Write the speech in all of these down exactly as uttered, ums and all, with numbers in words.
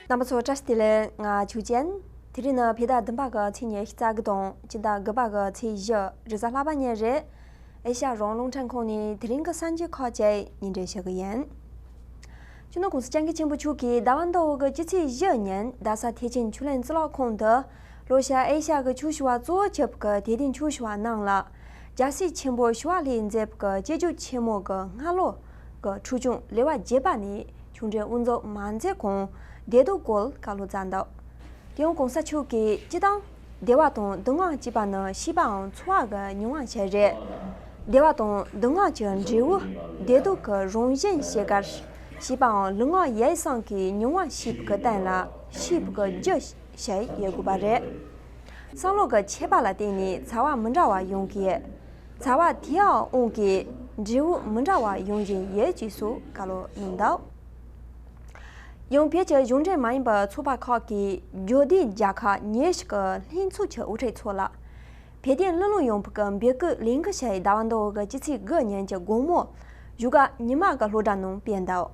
རྣམ་པ་ཚོ་བཀྲ་ཤིས་བདེ་ལེགས། ང་ཆོས་ཅན། དེ་རིང་ནི་བོད་ཟླ་བདུན་པ་གི་ཚེས་ཉི་ཤུ་རྩ་དགུ་དང་སྤྱི་ཟླ་དགུ་པ་གི་ཚེས་བཞི་རེས་གཟའ་ལྷག་པ་ཉིན་རེད། ཨེ་ཤ་ཡ་རང་དབང་རླུང་འཕྲིན་ཁང་ནས་དེ་རིང་གི་གསར་འགྱུར་ཁག་ཅིག་སྙན་སྒྲོན་ཞུ་གི་ཡིན། སྤྱི་ནོར་གོང་ས་སྐྱབས་མགོན་ཆེན་པོ་མཆོག་གིས་ཟླ་བ་འདི་འོག་གི་སྤྱི་ཚེས་བཞི་ཉིན་རྡ་ས་ཐེག་ཆེན་ཆོས་གླིང་གཙུག་ལག་ཁང་དུ་ལྷོ་ཤར་ཨེ་ཤ་ཡ་གི་ཆོས་ཞུ་བ་གཙོ་བོ་གྱུར་པའི་དད་ལྡན་ཆོས་ཞུ་བ་རྣམས་ལ་རྒྱལ་སྲས་ཆེན་པོ་ཞི་བ་ལྷས་མཛད་པའི་སྐྱེས་རྒྱུད་ཆེན་མོ་གི་སྔ་ལོ་གི་འཁྲུངས་སྐྱོང་ལེའུ་བརྒྱད་པ་ནས་ཆོས་འབྲེལ་དབུ་འཛུགས་མ་མཛད་གོང་བདེ་སྡུག་སྐོར་བཀའ་སློབ་སྩལ་འདུག་དེ་ཡང་གོང་ས་མཆོག་གིས་སྤྱིར་བཏང་བདེ་བ་དང་སྡུག་བསྔལ་གཅིག་པ་ནི་ཤེས་པའམ་ཚོར་བ་གི་མྱོང་བ་ཞིག་རེད། བདེ་བ་དང་སྡུག་བསྔལ་གྱི་འབྲས་བུ་བདེ་སྡུག་གི་རང་བཞིན་ཤེས་ཁར་ཤེས་པའམ་ལུས་ངག་ཡིད་གསུམ་གྱི་མྱོང་བ་ཤེས་པའི་སྟེང་ལ་ཤེས་པའི་རྒྱུ་ཞིག་ཡོད་དགོས་པ་རེད། བསམ་བློ་གི་ཁྱད་པར་ལ་བརྟེན་ནས་ཚོར་བ་མི་འདྲ་བ་ཡོང་གི། ཚོར་བ་དེའི་དབང་གིས་འབྲས་བུ་མི་འདྲ་བ་ཡོང་བཞིན་ཡོད་ཅེས་སོགས་བཀའ་སློབ་གནང་འདུག་ཡང་བོད་ཀྱི་གཞུང་འབྲེལ་མ་ཡིན་པའི་ཚོགས་པ་ཁག་གིས་འབྱོར་ལྡན་རྒྱལ་ཁབ་ཉེར་གཅིག་གི་ལྷན་ཚོགས་ཀྱི་དབུ་ཁྲིད་ཚོ་ལ། བོད་དོན་སློབ་སྦྱོང་ཡོང་འབབ་ཀྱི་འབོད་སྐུལ་ལས་འགུལ་ཞིག་ཟླ་བ་འདི་འོག་གི་སྤྱི་ཚེས་དགུ་ཉིན་གྱི་དགོང་མོ་བཞུགས་སྒར་ཉི་མ་གི་སློབ་གྲྭ་ནང་སྤེལ་འདུག་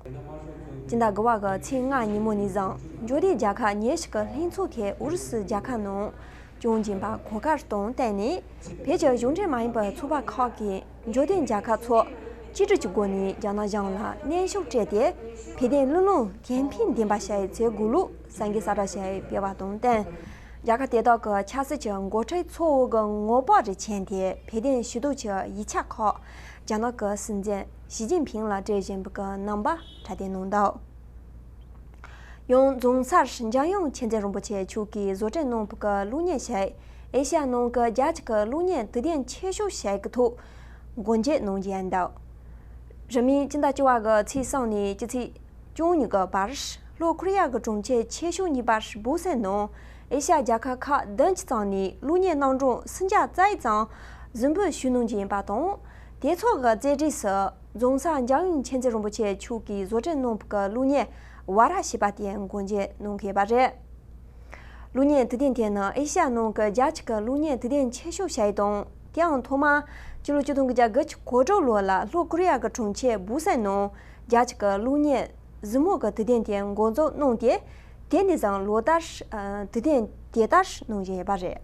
སྤྱི་ཟླ་དགུ་པ་གི་ཚེས་ལྔ་ཉིན་མོ་ནས་བཟུང་འབྱོར་ལྡན་རྒྱལ་ཁབ་ཉེར་གཅིག་གི་ལྷན་ཚོགས་དེ་ཨུ་རུ་སུ་རྒྱལ་ཁབ་ནང་བསྐྱོད་བཞིན་པ་གོ་སྐབས་དང་བསྟུན་ནས་བོད་ཀྱི་གཞུང་འབྲེལ་མ་ཡིན་པའི་ཚོགས་པ་ཁག་གིས་འབྱོར་ལྡན་རྒྱལ་ཁབ་ཚོ་གཅིག་སྒྲིལ་གྱི་སྒོ་ནས་རྒྱ་ནག་གཞུང་ལ་གནོན་ཤུགས་སྤྲད་དེ་བོད་དོན་སློབ་སྦྱོང་གལ་ཕན་ལྡན་པ་ཞིག་བྱེད་དགོས་ལུགས་གསར་འགོད་གསལ་བསྒྲགས་ཤིག་སྤེལ་བ་དང་བསྟུན། རྒྱལ་ཁབ་དེ་དག་གི་ཆབ་སྲིད་ཀྱི་འགོ་ཁྲིད་ཚོ་བོ་གི་ངོ་བོ་རེ་མཁྱེན་ཏེ་བོད་དོན་ཞུ་གཏུག་གི་ཡིག་ཆ་ཁག་རྒྱ་ནག་གི་སྲིད་འཛིན་ཞི་ཅིན་ཕིང་ལ་སྤྲད་བཞིན་པའི་རྣམ་པ་འཁྲབ་སྟོན་གནང་འདུག་ཡང་རྫོང་སར་འཇམ་དབྱངས་མཁྱེན་བརྩེ་རིན་པོ་ཆེ་མཆོག་གིས་བཟོ་སྐྲུན་གནང་བའི་གློག་བརྙན་ཞིག་ཨེ་ཤ་ཡ་ནང་གི་རྒྱལ་སྤྱི་གི་གློག་བརྙན་དུས་སྟོན་ཆེ་ཤོས་ཤིག་གི་ཐོག་འགོ་འབྱེད་གནང་རྒྱུ་ཡིན་འདུག་རིང་མིན་སྤྱི་ཟླ་བཅུ་པ་གི་ཚེས་གསུམ་ནས་སྤྱི་ཚེས་བཅུ་གཉིས་ཀྱི་བར་ལྷོ་ཀོ་རི་ཡ་གི་གྲོང་ཁྱེར་ཆེ་ཤོས་གཉིས་པ་སྦུག་སེལ་ནང་ཨེ་ཤ་ཡ་རྒྱལ་ཁབ་ཁག་བདུན་གྱི་ཚང་ནས་གློག་བརྙན་རྣམ་གྲངས་སུམ་བརྒྱ་རྩ་གཅིག་ཙམ་གཟིགས་འབུལ་ཞུས་གནང་རྒྱུ་ཡིན་པ་དང་། དེ་ཚོ་གི་རྩེ་གྲས་སུ་རྫོང་སར་འཇམ་དབྱངས་མཁྱེན་བརྩེ་རིན་པོ་ཆེ་མཆོག་གིས་བཟོ་སྐྲུན་གནང་བའི་གློག་བརྙན་ཝ་ར་ཞེས་པ་དེ་འགོ་འབྱེད་གནང་གི་ཡོད་པ་རེད། གློག་བརྙན་དུས་སྟོན་དེ་ནི་ཨེ་ཤ་ཡ་ནང་གི་རྒྱལ་སྤྱི་གི་གློག་བརྙན་དུས་སྟོན་ཆེ་ཤོས་ཤིག་དང་། དེའང་ཐོག་མར་སྤྱི་ལོ་ཆིག་སྟོང་དགུ་བརྒྱ་དགུ་བཅུ་གོ་དྲུག་ལོ་ལ་ལྷོ་ཀོ་རི་ཡ་གི་གྲོང་ཁྱེར་སྦུག་སེལ་ནང་རྒྱལ་སྤྱི་གི་གློག་བརྙན་གཟིགས་མོ་གི་དུས་སྟོན་དེ་འགོ་འཛུགས་གནང་སྟེ། དེ་ནས་བཟུང་ལོ་ལྟར་ཨ་དུས་སྟོན་དེ་ལྟར་གནང་བཞིན་ཡོད་པ་རེད།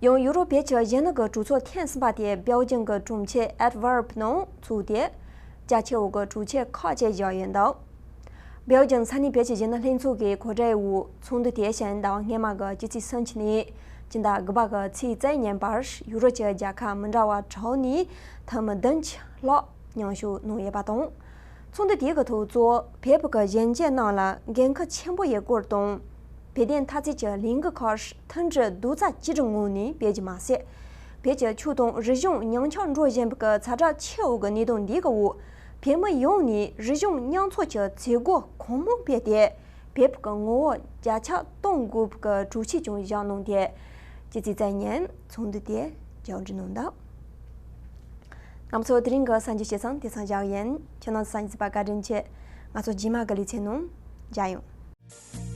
ཡང་ཡུ་རོབ་བོད་ཀྱི་གཞོན་ནུ་གི་གྲོས་ཚོགས་ཐེངས་གསུམ་པ་དེ་སྦེལ་ཇམ་གྱི་གྲོང་ཁྱེར་ཨན་ཏི་ཝེར་པ་ནང་ཚོགས་ཏེ། རྒྱ་ཆེ་བ་གི་གྲོས་ཆོད་ཁག་ཅིག་བཞག་ཡོད་འདུག་སྦེལ་ཇམ་ས་གནས་བོད་ཀྱི་གཞོན་ནུ་ལྷན་ཚོགས་ཀྱི་གོ་སྒྲིག་འོག་ཚོགས་འདུ་དེ་བཞིན་ཟླ་བ་སྔོན་མ་གི་སྤྱི་ཚེས་སུམ་ཅུ་ནས་སྤྱི་ཟླ་དགུ་པ་གི་ཚེས་རྩ་གཉིས་བར་ཡུ་རོབ་ཀྱི་རྒྱལ་ཁབ་མི་འདྲ་བ་དྲུག་ནས་འཐུས་མི་བདུན་ཅུ་ལྷག་མཉམ་ཞུགས་གནང་ཡོད་པ་དང་། ཚོགས་འདུ་དེའི་གི་ཐོག་གཙོ་བོ་བོད་ཀྱི་གཞོན་སྐྱེས་རྣམས་ལ་འགན་ཁུར་ཆེན་པོ་ཡོད་སྐོར་དང་། བོད་དོན་འཐབ་རྩོད་ཀྱི་ལས་འགུལ་ཁག་མཐུན་སྒྲིལ་རྡོག་རྩ་གཅིག་སྒྲིལ་ངང་ནས་སྤེལ་རྒྱུ་མ་ཟད། བོད་ཀྱི་ཆོས་དང་རིག་གཞུང་ཉམས་ཆག་འགྲོ་བཞིན་པའི་ཚ་དྲོད་ཆེ་བའི་གནད་དོན་འདིའི་འོག་བོད་མི་ཡོངས་ནས་རིག་གཞུང་མཉམ་ཚོགས་ཀྱི་མཛད་སྒོ་གང་མང་སྤེལ་ཏེ། བོད་ཀྱི་ངོ་བོ་རྒྱ་ཁྱབ་གཏོང་དགོས་པའི་གྲོས་ཆོད་ཀྱང་བཞག་གནང་སྟེ། སྤྱི་ཚེས་རྩ་གཉིས་ཉིན་ཚོགས་འདུ་དེ་མཇུག་སྒྲིལ་གནང་འདུག་རྣམ་ཚོ་དེ་རིང་གི་གསར་འགྱུར་བྱས་ཙང་དེ་ཙམ་བཞག་ཡིན། ཁྱེད་རྣམ་ཚོ་གསར་འགྱུར་གཟིགས་པར་བཀའ་དྲིན་ཆེ། ང་ཚོ་རྗེས་མ་གི་ལེ་ཚན་ནང་མཇལ་ཡོང་།